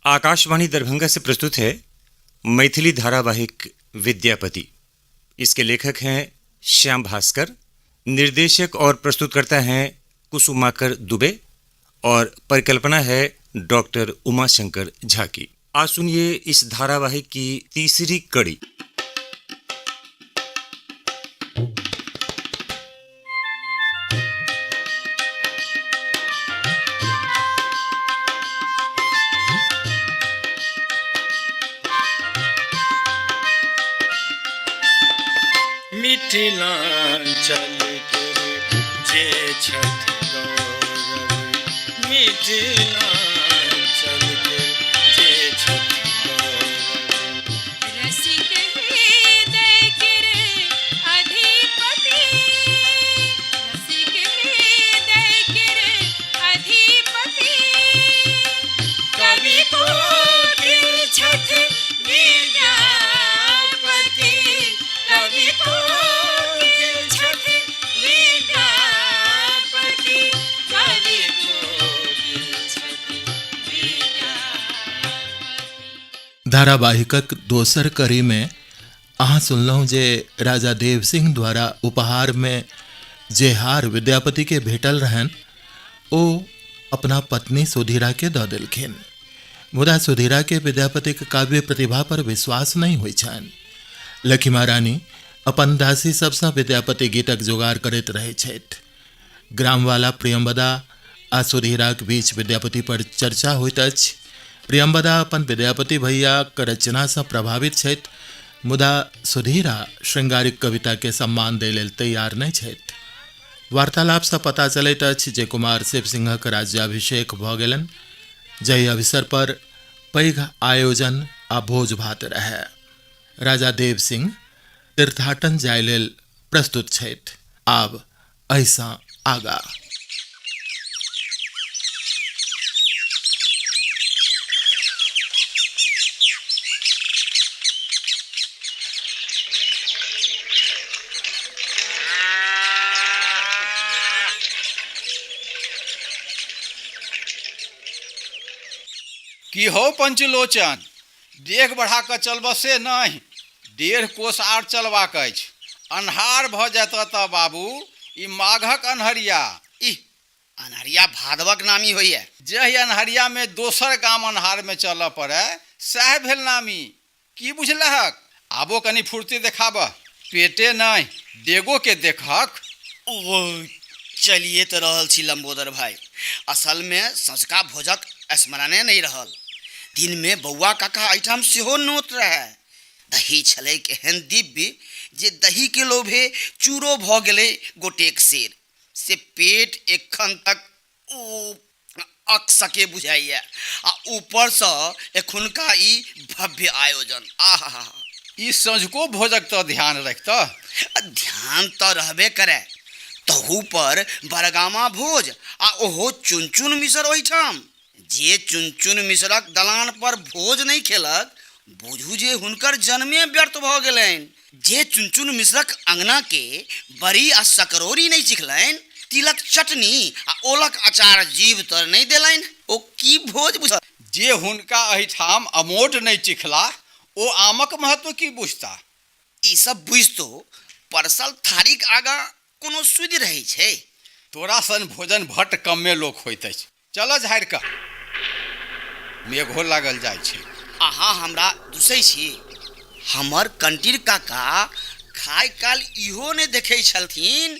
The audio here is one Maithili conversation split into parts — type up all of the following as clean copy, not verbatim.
आकाशवाणी दरभंगा से प्रस्तुत है मैथिली धारावाहिक विद्यापति। इसके लेखक हैं श्याम भास्कर, निर्देशक और प्रस्तुतकर्ता हैं कुसुमाकर दुबे और परिकल्पना है डॉक्टर उमाशंकर झा की। आज सुनिए इस धारावाहिक की तीसरी कड़ी। मिथिलांचल के जे छथि गौरव, मिथिलांचल के जे छथि गौरव। रसिक हृदय केर अधिपति, रसिक हृदय केर अधिपति, कवि कोकिल छथि विद्यापति, कवि कोकिल छथि विद्यापति, कवि कोकिल छथि विद्यापति। धारावाहिकक दोसर कड़ीमे अहाँ सुनलहुँ जे राजा देव सिंह द्वारा उपहारमे जे हार विद्यापतिके भेटल रहनि ओ अपना पत्नी सुधीराके दऽ देलखिन। मुदा सुधीराके विद्यापतिक काव्य प्रतिभा पर विश्वास नहि होइ छनि। लखिमा रानी अपन दासी सबसँ विद्यापति गीतक जोगार करैत रहै छथि। ग्रामवाला प्रियंवदा आ सुधीराक बीच विद्यापति पर चर्चा होइत अछि। प्रियंवदा अपन विद्यापति भैयाक रचनासँ प्रभावित छथि, मुदा सुधीरा श्रृंगारिक कविताके सम्मान दै लेल तैयार नहि छथि। वार्तालापसँ पता चलैत अछि जे कुमार शिव सिंहक राज्याभिषेक भऽ गेलनि, जाहि अवसर पर पैघ आयोजन आ भोज भात रहए। राजा देव सिंह तीर्थाटन जाय लेल प्रस्तुत छथि। आब एहिसँ आगा। की हौ पंचलोचन, डेग बढ़ा कऽ चलबह से नहि, 1.5 कोस आर चलबाक अछि। अन्हार भऽ जायत तऽ बाबू, ई माघक अन्हरिया। इह, अन्हरिया भादवक नामी होइए। जाहि अन्हरियामे दोसर गाम अन्हारमे चलऽ पड़य सएह भेल नामी। की बुझलहक? आबो कनी फुर्ती देखाबह, पेटे नहि डेगोके देखहक। ओ चलिए तऽ रहल छी लम्बोदर भाइ, असलमे सँझुका भोजक स्मरणे नहि रहल। दिनमे बौआ काका एहिठाम सेहो नोत रहए। दही छलै केहन दिव्य जे दहीके लोभे चूरो भऽ गेलै गोटेक सेर, से पेट एखन तक ओ अकसके बुझाइए, आ ऊपरसँ एखुनका ई भव्य आयोजन, आहा। ई सँझुको भोजक तऽ ध्यान रखतह। ध्यान तऽ रहबे करे, तहू पर बड़गामा भोज आ ओहो चुनचुन मिसर ओहिठाम। जे चुनचुन मिसरक दलान पर भोज नहि खेलक, बुझू जे हुनकर जन्मे व्यर्थ भऽ गेलनि। जे चुनचुन मिश्रक अंगना के बड़ी आ सकरौरी नहि चिखलनि, तिलक चटनी आ ओलक अचार जीभ तर नहि देलनि, ओ की भोज बुझत। जे हुनका एहिठाम अमोट नहि चिखलाह, ओ आमक महत्व की बुझताह। ई सब बुझितो परसल थारीक आगाँ कोनो सुधि रहै छै। तोरा सन भोजन भट्ट कम्मे लोक होइत अछि। चलऽ झाड़ि कऽ, मेघो लागल जाइ छै। अहाँ हमरा दुसै छी? हमर कंटीर काका खाय काल इहो नहि देखै छलथिन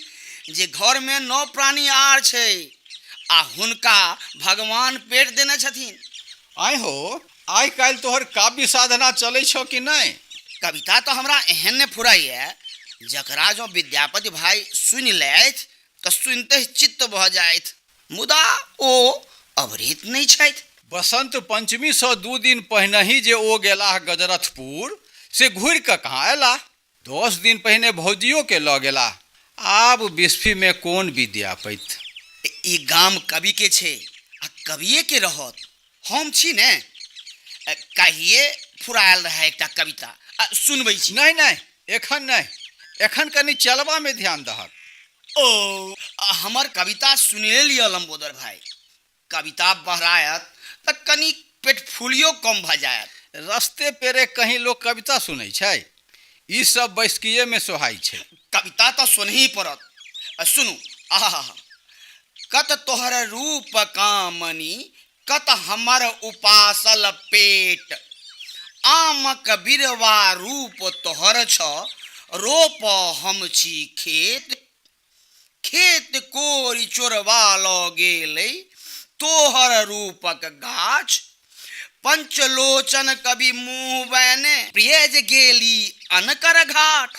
जे घरमे 9 प्राणी आर छै आ हुनका भगवान पेट देने छथिन। आँय हो, आइ काल्हि तोहर काव्य साधना चलै छौ कि नहि? कविता तऽ हमरा एहन नहि फुराइए जकरा जँ विद्यापति भाइ सुनि लैथ तऽ सुनिते चित्त भऽ जाथि, मुदा ओ अवरेत नहि छथि। बसंत पंचमीसँ 2 दिन पहिनहि जे ओ गेलाह गजरथपुर, से घुरि कऽ कहाँ अयलाह? 10 दिन पहिने भौजियोके लऽ गेलाह। आब बिस्फीमे कोन विद्यापति? ई गाम कविके छै आ कविएके रहत। हम छी ने, काल्हिए फुरायल रहए एकटा कविता, आ सुनबै छी। नहि नहि, एखन नहि, एखन कनि चलबामे ध्यान दहक। ओ हमर कविता सुनिए लिअ लम्बोदर भाइ। कविता बहरायत तऽ कनि पेट फूलियो कम भऽ जायत। रस्ते पेरे कहीं लोक कविता सुनै छै? ई सब बैसकिए में सोहाइ छै। कविता तऽ सुनही पड़त। आ सुनू, आहा, कत तोहर रूप कामनी, कत हमर उपासल पेट, आमक बिरवा रूप तोहर छ, रोप हम छी खेत, खेत कोरि चोरबा लऽ गेलै तोहर रूपक गाछ, पंचलोचन कवि मुँह बने प्रिय जे गेली अनकर घाट।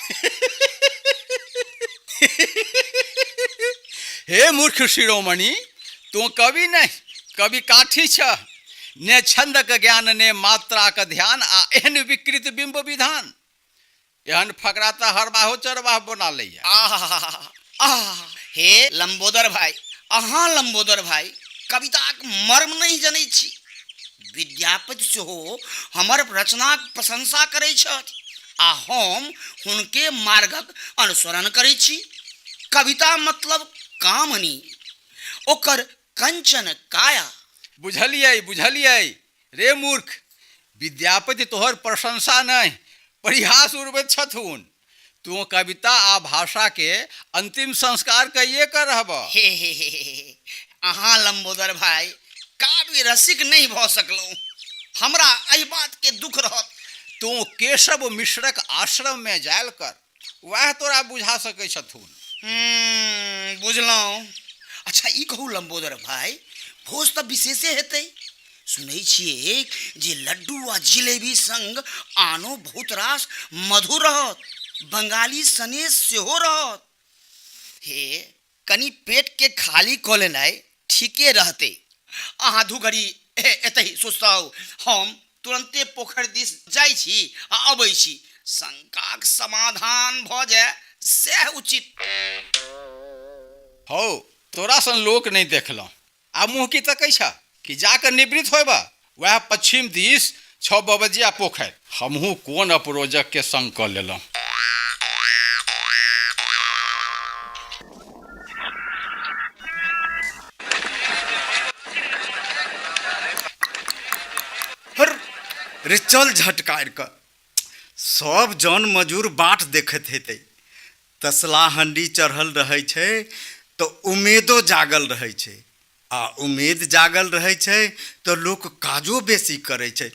हे मूर्ख शिरोमणि, तू कवि नहीं कवि काठी छ। ने छंदक ज्ञान ने मात्राक ध्यान आ एहन विकृत बिंब विधान। एहन फकरा तऽ हरबाहो चरबाह बना लैया। आहा आहा, हे लंबोदर भाई, अहाँ लंबोदर भाई कविताक मर्म नहि जनै छी। विद्यापति सेहो हमर रचनाक प्रशंसा करै छथि आ हम हुनके मार्गक अनुसरण करै छी। कविता मतलब कामनी, ओकर कंचन काया। बुझलियै बुझलियै रे मूर्ख, विद्यापति तोहर प्रशंसा नहि परिहास उड़बैत छथुन। तू कविता आ भाषा के अंतिम संस्कार कहिए कर रहब। हे हे हे हे, अहाँ लंबोदर भाई काव्य रसिक नहीं भऽ सकलहुँ, हमरा एहि बात के दुख रहत। तू केशव मिश्रक आश्रम में जायल कर, वएह तोरा बुझा सकै छथुन। बुझलहुँ। अच्छा ई कहू लंबोदर भाई, भोज तऽ विशेषे हेतै? सुनै छियै जे लड्डू आ जिलेबी संग आनो बहुत रास मधुर रहत, बंगाली सनेस सेहो रहत। हे, कनि पेटके खाली कऽ लेनाइ ठीके रहतै। अहाँ दू घड़ी एतहि सुस्ताउ, हम तुरन्ते पोखरि दिस जाइ छी आ अबै छी। शंकाक समाधान भऽ जाय सएह उचित। हौ, तोरा सन लोक नहि देखलहुँ। आ मुँह की तकै छह कि जाकऽ निवृत्त होयबह? वएह पश्चिम दिस छौ बबजिया पोखरि। हमहूँ कोन अपरोजकके संग कऽ लेलहुँ। हर रे, चल झटकारि कऽ, सब जन मजूर बाट देखैत हेतै। तसला हंडी चढ़ल रहै छै तऽ उमेदो जागल रहै छै, आ उमेद जागल रहै छै तऽ लोक काजो बेसी करै छै।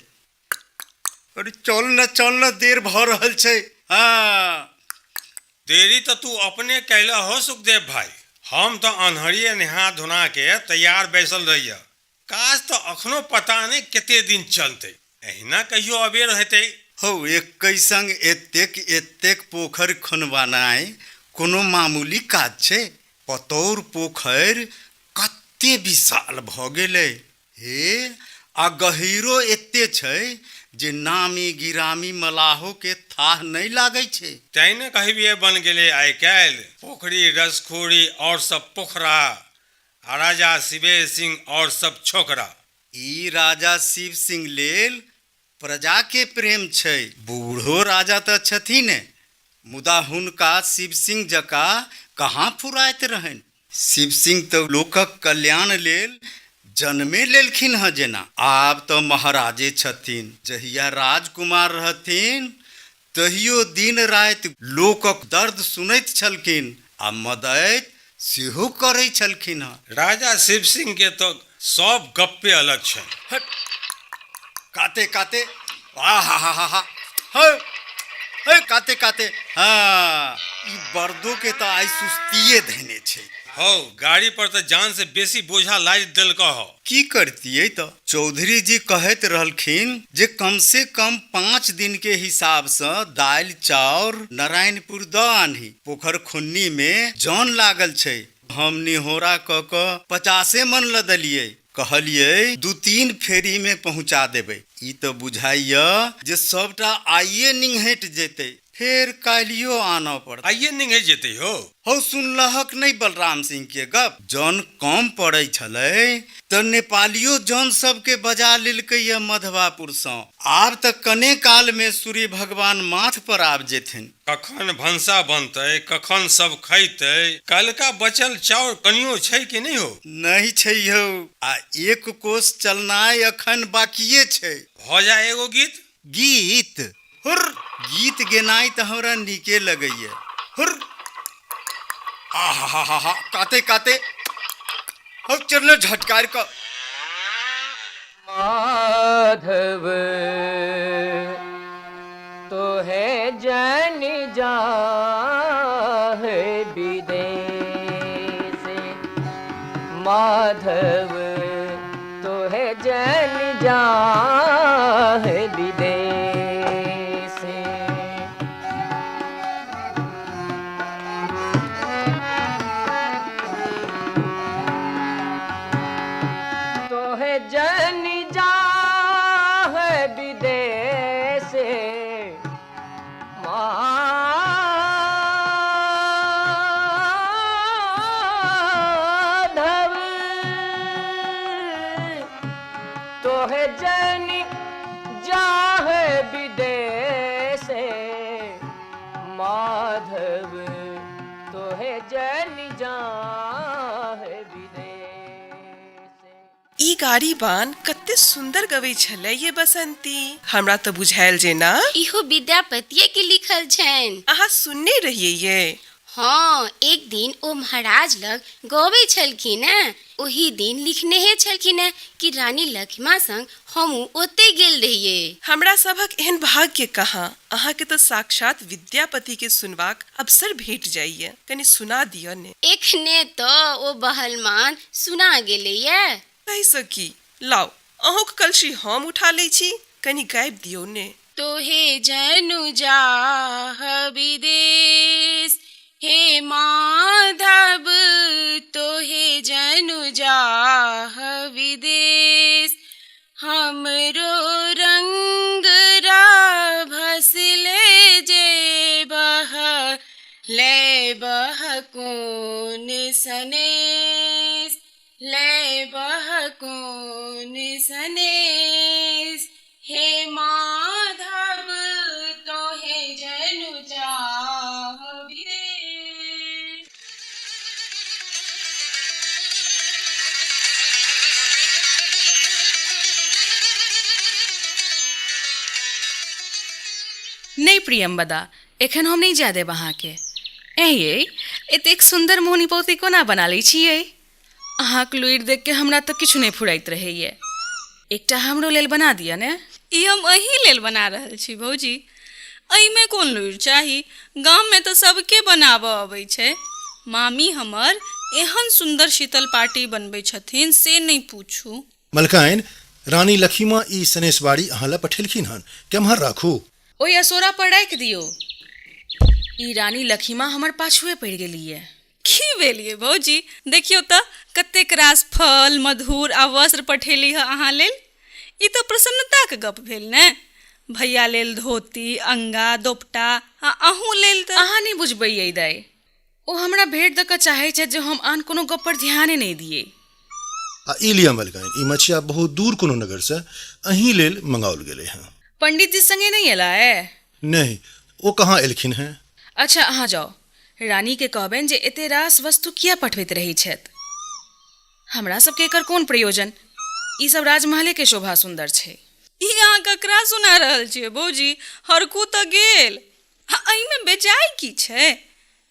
अरे चल न चल न, देर भऽ रहल छै। हँ, देरी तऽ तू अपने कैलह हो सुखदेव भाई। हम तऽ अन्हरिये नहा धोना के तैयार बैसल रहिय। काज तऽ अखनो पता नहि कते दिन चलतै, एहिना कहियो अबेर हेतै। हौ, एकै संग एतेक एतेक पोखरि खुनबेनाइ कोनो मामूली काज छै? पतौर पोखरि कते विशाल भऽ गेलै हे, आ गहीरो एते छै जे नामी गिरामी मलाहो के थाह नहि लागै छै। तैं ने कहबियै बन गेलै आइ काल्हि पोखरि रसखोरी और सब पोखरा, आ राजा शिवे सिंह और सब छोकरा। ई राजा शिव सिंह लेल प्रजा के प्रेम छै। बूढ़ो राजा तऽ छथिने, मुदा हुनका शिव सिंह जकाँ कहाँ फुराइत रहनि। शिव सिंह तऽ लोकक कल्याण लेल जन्मे लेलखिन हँ जेना। आब तऽ महाराजे छथिन, जहिया राजकुमार रहथिन तहियो दिन राति लोकक दर्द सुनैत छलखिन आ मदति सेहो करै छलखिन हँ। राजा शिव सिंह के तऽ सब गप्पे अलग छनि। हट, काते काते, आ हा हा हा हा, हे हे, काते काते। हाँ, ई बर्दो के तऽ आइ सुस्तिये धेने छै। हौ, गाड़ी पर तऽ जान से बेसी बोझा लादि देलकऽ हौ। की करतियै तऽ चौधरी जी कहैत रहलखिन जे कम से कम 5 दिन के हिसाब से दालि चाउर नारायणपुर दऽ आनही, पोखर खुन्नी में जन लागल छै। हम निहोरा कऽ कऽ 50 मन लदलियै, कहलियै 2-3 फेरी में पहुंचा देबै। ई तऽ बुझाइया जे सबटा आइये निंघटि जेतै, फेर काल्हियो आनऽ पड़त। आइए निंघे जेतै हो। हौ सुनलहक नहि बलराम सिंह के गप? जन कम पड़ै छलै तऽ नेपालियो जन सबके बजा लेलकै ये मधवापुर सँ। आब तऽ कने काल मे सूर्य भगवान माथ पर आबि जेथिन। कखन भनसा बनतै, कखन सब खैतै? काल्हिका बचल चाउर कनियो छै कि नहि हो? नहि छै यौ, आ एक कोस चलनाइ अखन बाकिये छै। भऽ जाय एगो गीत। गीत? हुर्र, गीत गेनाइ तऽ हमरा नीके लगैए। हुर्र, आ हा हा हा हा, काते काते हौ चलने झटकार कऽ। माधव तो है जन जाह विदेश, माधव तो है जन जाह विदेश। तो है जन जाह विदेश, माधव तो है जन जाह विदेश, माधव तो है जन जाह विदेश। ई गाड़ी बान कते सुंदर गबै छलै ये बसंती, हमरा तऽ बुझायल जेना इहो विद्यापतिये के लिखल छनि। अहाँ सुनने रहियै ये? हाँ, एक दिन ओ महाराज लग गबै छलखिन हेँ, ओही दिन लिखनेहे छलखिन हेँ कि रानी लखिमा संग हमहूँ ओतहि गेल रहियै। हमरा सभक एहन भाग्य कहाँ, अहाँके तऽ साक्षात विद्यापति के सुनबाक अवसर भेट जाइए, कनि सुना दिअ ने। एखने तऽ ओ बहलमान सुना गेलैये। ताहिसँ की, लाउ अहूँक कलशी हम उठा लै छी, कनि गाबि दियौ ने। तोहे जनु जाह विदेश, हे माधव तोहे जनु जाह विदेश, हमरो रंग भसले जे बह ले बह कोन सनेस, ले बह कोन सनेस, हे माधव तोहे जनु जाह विदेश। नहि प्रियंवदा, एखन हम नहि जाय देब अहाँके। ऐं यै, एतेक सुन्दर मोहनी पौती कोना बना लै छियै? अहाँक लुरि देखि कऽ हमरा तऽ किछु नहि फुराइत रहैए। एकटा हमरो लेल बना दिअ ने। ई हम अहीं लेल बना रहल छी भौजी। एहिमे कोन लुरि चाही? गाममे तऽ सबके बनाबऽ अबै छै। मामी हमर एहन सुन्दर शीतल पाटी बनबै छथिन से नहि पूछू। मलकाइन, रानी लखिमा ई सनेसबाड़ी अहाँ लए पठेलखिन हन, केम्हर राखू? ओहि असोरा पर राखि दियौ। ई रानी लखिमा हमर पाछुए पड़ि गेलीए। की भेल यै भौजी? देखियौ तऽ कतेक रास फल, मधुर आ वस्त्र पठेलीह अहाँ लेल। ई तऽ प्रसन्नताक गप भेल ने। भैया लेल धोती, अंगा, दोपटा आ अहूँ लेल तऽ। अहाँ नहि बुझबै यै दाइ। ओ हमरा भेंट दऽ कऽ चाहैत छथि जे हम आन कोनो गप पर ध्याने नहि दियै। आ ई लिअ मलकाइन, ई मछिया बहुत दूर कोनो नगरसँ अहीं लेल मंगाओल गेलै हँ। पंडितजी संगे नहि एला ए? नहि, ओ कहाँ एलखिन हेँ। अच्छा अहाँ जाउ, रानीकेँ कहबनि जे एते रास वस्तु किए पठबैत रहैत छथि। हमरा सबके एकर कोन प्रयोजन? ई सब राजमहलेके शोभा सुन्दर छै। ई अहाँ ककरा सुना रहल छियै भौजी? हरकू तऽ गेल। आ एहिमे बेजाय की छै?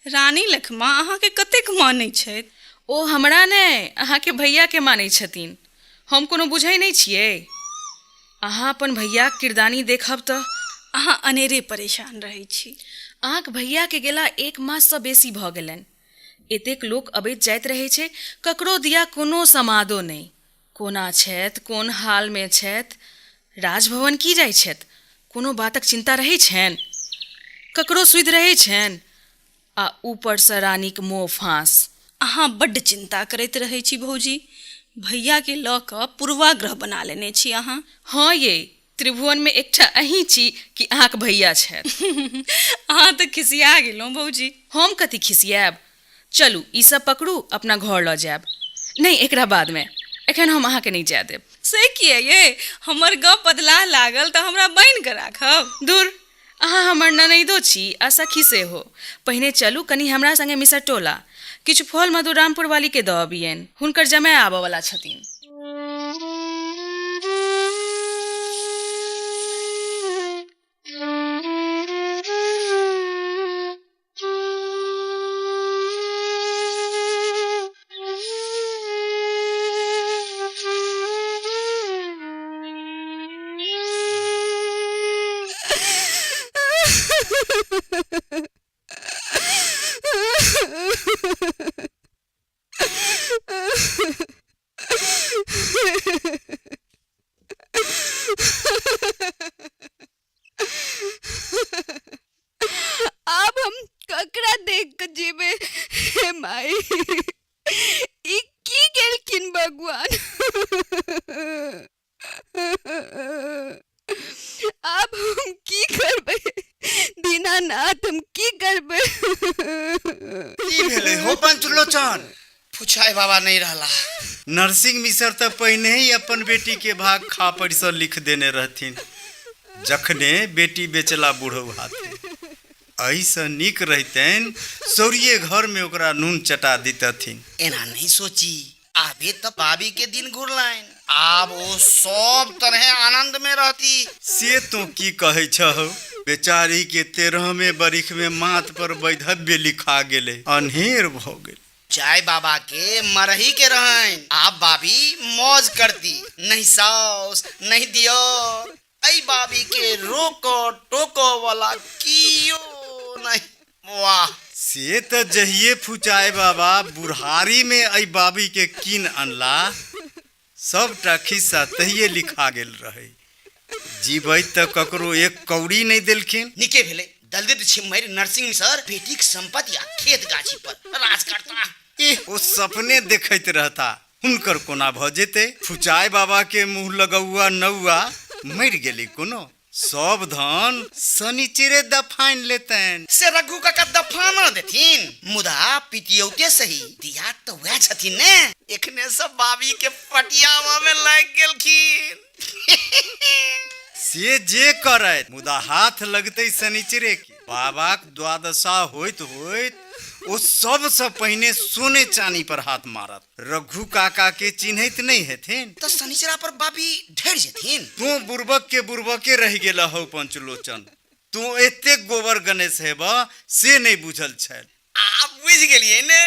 रानी लखिमा अहाँके कतेक मानै छथि। ओ हमरा नहि, अहाँके भैयाके मानै छथिन। हम कोनो बुझै नहि छियै? अहाँ अपन भैयाक किरदानी देखब तऽ। अहाँ अनेरे परेशान रहै छी। अहाँक भैयाके गेला एक माससँ बेसी भऽ गेलनि। एतेक लोक अबैत जाइत रहै छै, ककरो दिया कोनो समादो नहि। कोना छथि, कोन हालमे छथि, राजभवन की जाइ छथि, कोनो बातक चिन्ता रहै छनि? ककरो सुधि रहै छनि? आ ऊपरसँ रानीक मोह फाँस। अहाँ बड्ड चिन्ता करैत रहै छी भौजी। भैयाके लऽ कऽ पूर्वाग्रह बना लेने छी अहाँ। हँ यै, त्रिभुवन में एकटा अहीं छी कि अहाँक भैया छथि। अहाँ तऽ खिसिया गेलहुँ भौजी। हम कथी खिसियाएब? चलू ई सब पकड़ू, अपना घर लऽ जायब। नहि, एकरा बादमे, एखन हम अहाँके नहि जाय देब। से किए ये? हमर गप बदलाह लागल तऽ हमरा बान्हि कऽ राखब? दूर, अहाँ हमर ननैदो छी आ सखी सेहो। पहिने चलू कनी हमरा संगे मिसर टोला, किछु फल मधुर रामपुर वाली के दऽ अबियनि, हुनकर जमाय आबऽ वाला छथिन। आब हम ककरा देख के जीबे हे माई? ई की केलखिन भगवान? आब हम की करबै दीनानाथ, हम की करबै? की भेलै हो पंचलोचन? फुचाइ बाबा नहि रहला। नरसिंह मिसर तऽ पहिने ही अपन बेटी के भाग खापड़िसँ लिख देने रहथिन, जखने बेटी बेचला बूढ़ो हाथे। एहिसँ नीक रहितनि सौरिये घर में ओकरा नून चटा दितथिन। एना नहीं सोची, आबे तऽ बाबी के दिन घुरलनि, आब ओ सब तरहे आनंद में रहती। से तू की कहै छहो? बेचारी के 13वें बरिख में माथ पर वैधव्य लिखा गेलै, अन्हेर भऽ गेल। चाय बाबा के मरही के रहनि, आब बाबी मौज करती, नहीं साउस नहीं दियोर। ऐ बाबी के रोको टोको वाला कियो नहीं। वाह। से तऽ जहिये फुचाय बाबा बुढ़ारी में ऐ बाबी के कीन अनला, सबटा खिस्सा तहिये लिखा गेल रहै। जीबैत तऽ ककरो एक कौड़ी नहि देलखिन। नीके भेलै, दलित छिम्मरि नरसिंह सर बेटीक संपत्ति आ खेत गाछी पर राज करता। एह, ओ सपने देखैत रहता, हुनकर कोना भऽ जेतै? फुचाय बाबा के मुँह लगौआ नौआ मरि गेलै कोनो, सब धन शनिचरे दफानि लेतनि। से रघु काका दफाना देथिन, मुदा पितियौते सही दिया तऽ वएह छथिन ने। एखने सब बाबी के पटियावा में लागि गेलखिन। से जे करैत, मुदा हाथ लगतै शनिचरे के। बाबाक द्वादशा होइत होइत ओ सबसँ पहिने सोने चानी पर हाथ मारत। रघु काका के चिन्हैत नहि हेथिन तऽ शनिचरा पर बाबी ढेर जेथिन। तू बुड़बक के बुड़बके रहि गेल हौ पंचलोचन, तू एतेक गोबर गणेश हेब से नहि बुझल छल। आब बुझि गेलियै ने।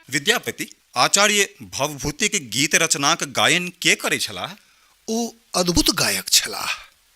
विद्यापति, आचार्य भवभूति के गीत रचनाक गायन के करै छलाह? ओ अद्भुत गायक छलाह।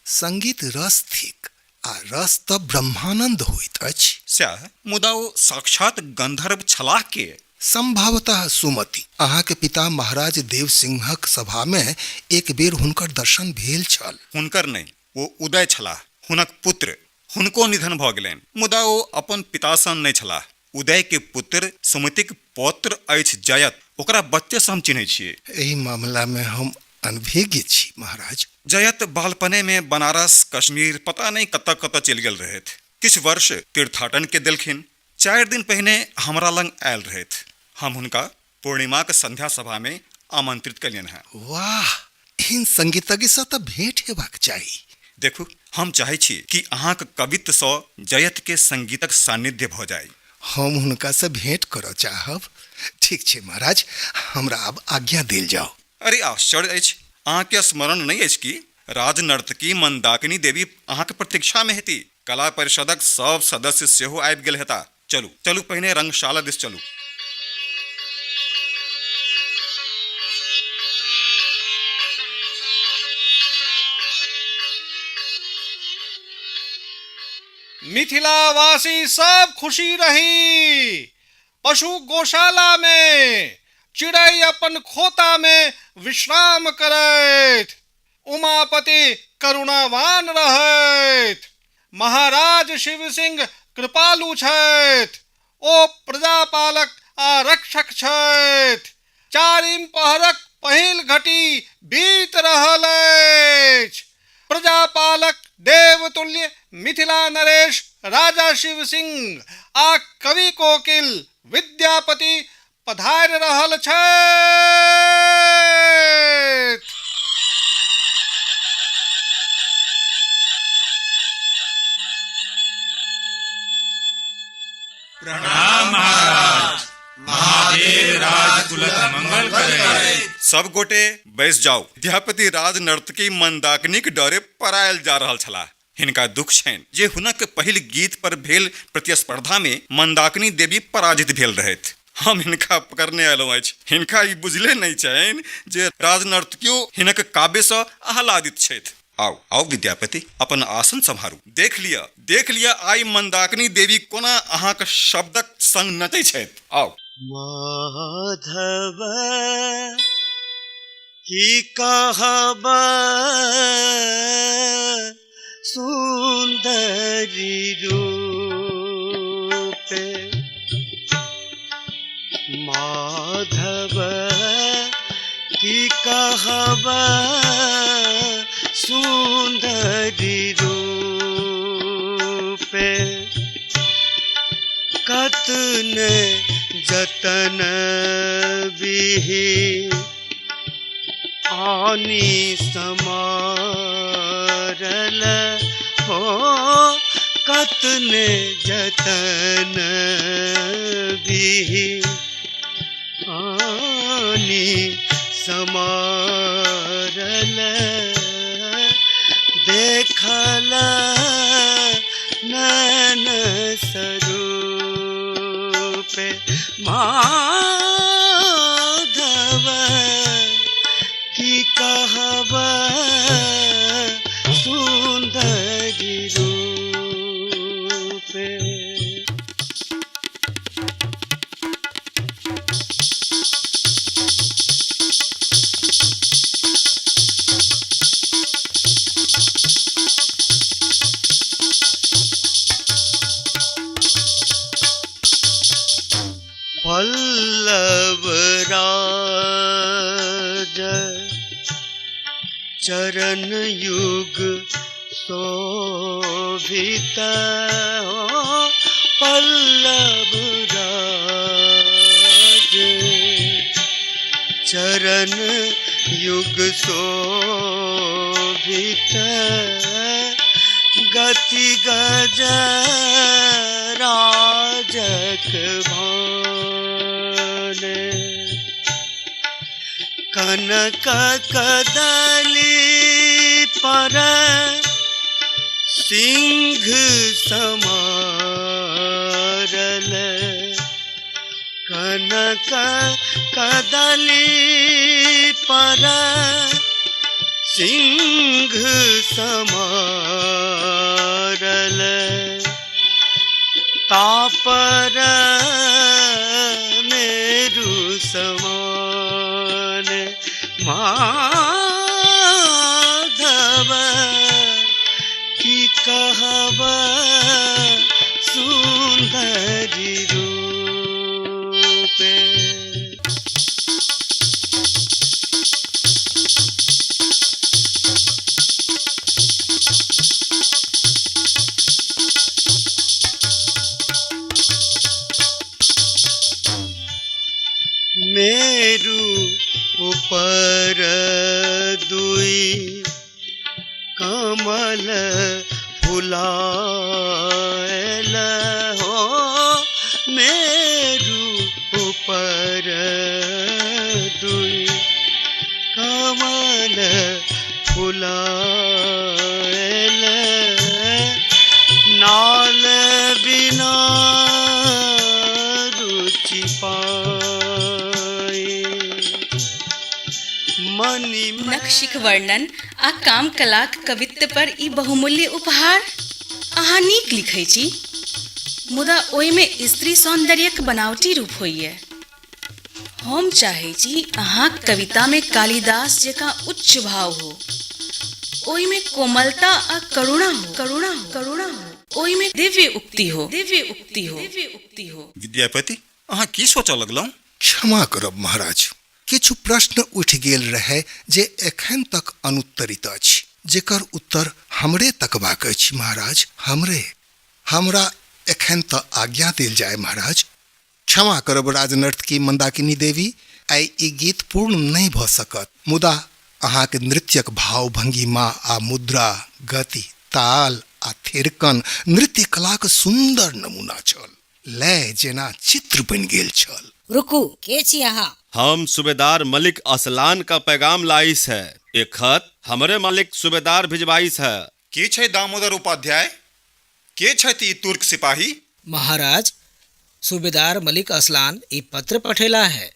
संगीत रस थिक आ रस तऽ ब्रह्मानंद होइत अछि। सएह, मुदा ओ साक्षात गंधर्व छलाह के? संभवतः सुमति। अहाँके पिता महाराज देव सिंहक सभा में एक बेर हुनकर दर्शन भेल छल। हुनकर नहि, ओ उदय छलाह, हुनक पुत्र। हुनको निधन भऽ गेलनि, मुदा ओ अपन पिता सन नहि छलाह। उदय के पुत्र सुमतिक पौत्र अछि जयत, ओकरा बच्चे सँ हम चिन्है छियै। एहि मामला में हम अनभिज्ञ छी महाराज। जयत बालपने में बनारस, कश्मीर, पता नहि कतऽ कतऽ चलि गेल रहथि। किछु वर्ष तीर्थाटन के देलखिन। 4 दिन पहिने हमरा लग आयल रहथि। हम हुनका पूर्णिमाक संध्या सभा में आमंत्रित कयलियनि हेँ। वाह, एहन संगीतज्ञ सँ तऽ भेंट हेबाक चाही। देखू, हम चाहै छी कि अहाँक कवित्व सँ जयत के संगीतक सान्निध्य भऽ जाय। हम हुनका सँ भेंट करऽ चाहब। ठीक छै महाराज, हमरा आब आज्ञा देल जाओ। अरे आश्चर्य अछि, अहाँके स्मरण नहि अछि कि राजनर्तकी मंदाकिनी देवी अहाँक प्रतीक्षा में हेती। कला परिषदक सब सदस्य सेहो आबि गेल हेता। चलू चलू, पहिने रंगशाला दिस चलू। मिथिलावासी सब खुशी रही। पशु गौशाला में, चिड़ै अपन खोता में विश्राम करैत। उमापति करुणावान रहथि। महाराज शिव सिंह कृपालु छथि, ओ प्रजापालक आ रक्षक छथि। चारिम पहरक पहिल घटी बीत रहल अछि। प्रजापालक देवतुल्य मिथिला नरेश राजा शिव सिंह आ कवि कोकिल विद्यापति पधारि रहल छथि। प्रणाम महाराज, महादेव राजकुलक मंगल करे। सब गोटे बैस जाउ। विद्यापति राज नर्तकी मंदाकिनीक डरे परायल जा रहल छलाह। हिनका दुख छनि जे हुनक पहिल गीत पर भेल प्रतिस्पर्धा में मंदाकिनी देवी पराजित भेल रहथि। हम हिनका पकड़ने अयलहुँ अछि। हिनका ई बुझले नहि छनि जे राजनर्तकियो हिनक काव्यसँ आह्लादित छथि। आउ आउ विद्यापति, अपन आसन सम्हारू। देख लिअ, देख लिअ आइ मंदाकिनी देवी कोना अहाँक शब्दक संग नचै छथि। आउ। माधव की कहब सुंदरी रूपे, माधव की कहब सुंदरी रूपे, कतने जतन बिहि आनी समारल हो, कतने जतन बिहि आनी समारल, देखल नैन सरूपे, माधव की कहब सुंदरी रूपे। पल्लव राज चरण युग शोभित हो, पल्लव राज चरण युग शोभित, गति गज राजक भाने, कनक कदली पर सिंह समारल, कनक कदली पर सिंह समारल, तापर मेरु समान, माधव की कहब सुंदरी रूपे। मेरु ऊपर दुई कमल फुलायल हो, मेरु ऊपर दुई कमल फुलायल, नाल बिना रुचि पाए, मणि नखशिख वर्णन आ कामकलाक कवित्व पर ई बहुमूल्य उपहार। अहाँ नीक लिखै छी, मुदा ओहिमे स्त्री सौन्दर्यक बनावटी रूप होइए। हम चाहै छी अहाँक कवितामे कालिदास जकाँ उच्च भाव हो। ओहिमे कोमलता आ करुणा हो, करुणा हो, करुणा हो, ओहिमे दिव्य उक्ति हो, दिव्य उक्ति हो, दिव्य उक्ति हो। विद्यापति, अहाँ की सोचऽ लगलहुँ? क्षमा करब महाराज, किछु प्रश्न उठि गेल रहे जे एखन तक अनुत्तरित अछि, जेकर उत्तर हमरे तकबाक अछि महाराज, हमरे। हमरा एखन तऽ आज्ञा देल जाय महाराज। क्षमा करब राजनर्तकी मंदाकिनी देवी, आइ ई गीत पूर्ण नहि भऽ सकत, मुदा अहाँक नृत्यक भाव भंगिमा आ मुद्रा, गति, ताल आ थिरकन नृत्य कलाक सुन्दर नमूना छल। लय जेना चित्र बनि गेल छल। रुकू, के छी अहाँ? हम सूबेदार मलिक असलान का पैगाम लाइस है। एक खत हमरे मालिक सूबेदार भिजवाइस है। के छै दामोदर उपाध्याय? के छथि ई तुर्क सिपाही? महाराज, सूबेदार मलिक असलान ई पत्र पठेला है।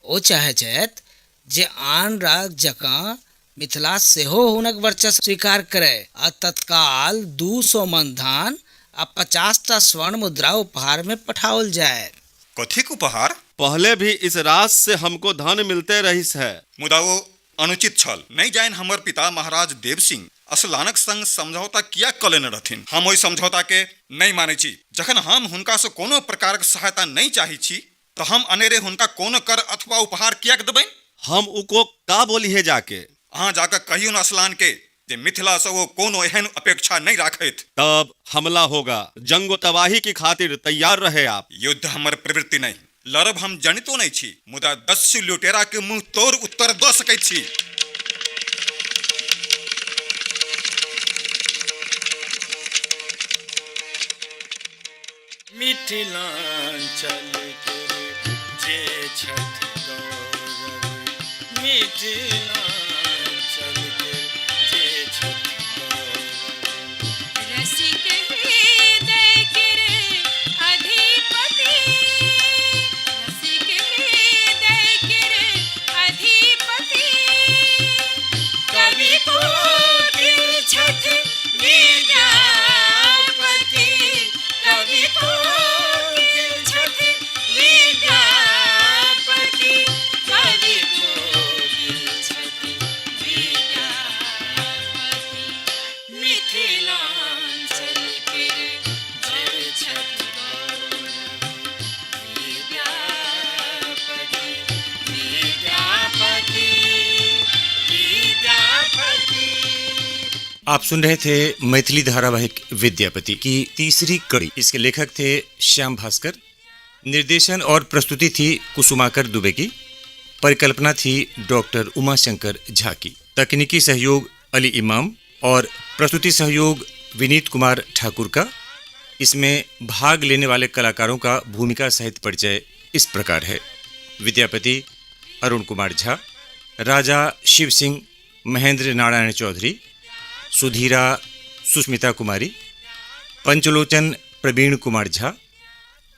ओ चाहै छथि जे आन राज जकाँ मिथिला सेहो हुनक वर्चस्व स्वीकार करय आ तत्काल 200 मन धान आ 50 टा स्वर्ण मुद्रा उपहार में पठाओल जाय। कथिक उपहार? पहले भी इस राज से हमको धन मिलते रहिस है। मुदा ओ अनुचित छल। नहि जानि हमर पिता महाराज देव सिंह असलानक संग समझौता किएक कऽ लेने रहथिन। हम ओहि समझौता के नहि मानै छी। जखन हम हुनका सँ कोनो प्रकारक सहायता नहि चाहै छी तऽ हम अनेरे हुनका कोनो कर अथवा उपहार किएक देबनि? हम उको का बोलिहे जाके? अहाँ जा कऽ कहियौन असलान के जे मिथिला सँ ओ कोनो एहन अपेक्षा नहि राखथि। तब हमला होगा, जंग ओ तबाही की खातिर तैयार रहे आप। युद्ध हमर प्रवृत्ति नहि, लड़ब हम जनितो नहि छी, मुदा दस्यु लुटेरा के मुंह तोड़ उत्तर दऽ सकैत छी। मिथिलांचल के जे छथि गौरव, मिथिलांचल के जे छथि गौरव। रसिक हृदय केर अधिपति, रसिक हृदय केर अधिपति, कवि कोकिल छथि विद्यापति, कवि कोकिल छथि विद्यापति, कवि कोकिल छथि विद्यापति, मिथिलांचल केर जे छथि गौरव, विद्यापति, विद्यापति, विद्यापति। आप सुन रहे थे मैथिली धारावाहिक विद्यापति की तीसरी कड़ी। इसके लेखक थे श्याम भास्कर, निर्देशन और प्रस्तुति थी कुसुमाकर दुबे की, परिकल्पना थी डॉक्टर उमाशंकर झा की, तकनीकी सहयोग अली इमाम और प्रस्तुति सहयोग विनीत कुमार ठाकुर का। इसमें भाग लेने वाले कलाकारों का भूमिका सहित परिचय इस प्रकार है। विद्यापति अरुण कुमार झा, राजा शिव सिंह महेंद्र नारायण चौधरी, सुधीरा सुस्मिता कुमारी, पंचलोचन प्रवीण कुमार झा,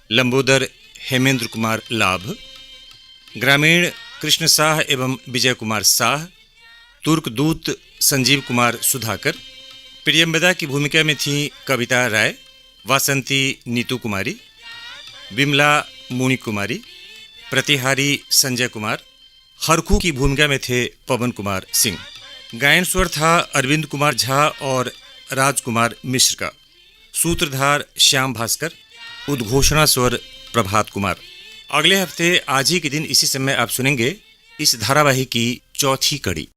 लंबोदर हेमेंद्र कुमार लाभ, ग्रामीण कृष्ण साह एवं विजय कुमार साह, तुर्क दूत संजीव कुमार सुधाकर। प्रियंवदा की भूमिका में थी कविता राय, वासंती नीतू कुमारी, विमला मुनि कुमारी, प्रतिहारी संजय कुमार, हरखू की भूमिका में थे पवन कुमार सिंह। गायन स्वर था अरविंद कुमार झा और राजकुमार मिश्र का, सूत्रधार श्याम भास्कर, उद्घोषणा स्वर प्रभात कुमार। अगले हफ्ते आज ही के दिन इसी समय आप सुनेंगे इस धारावाहिक की चौथी कड़ी।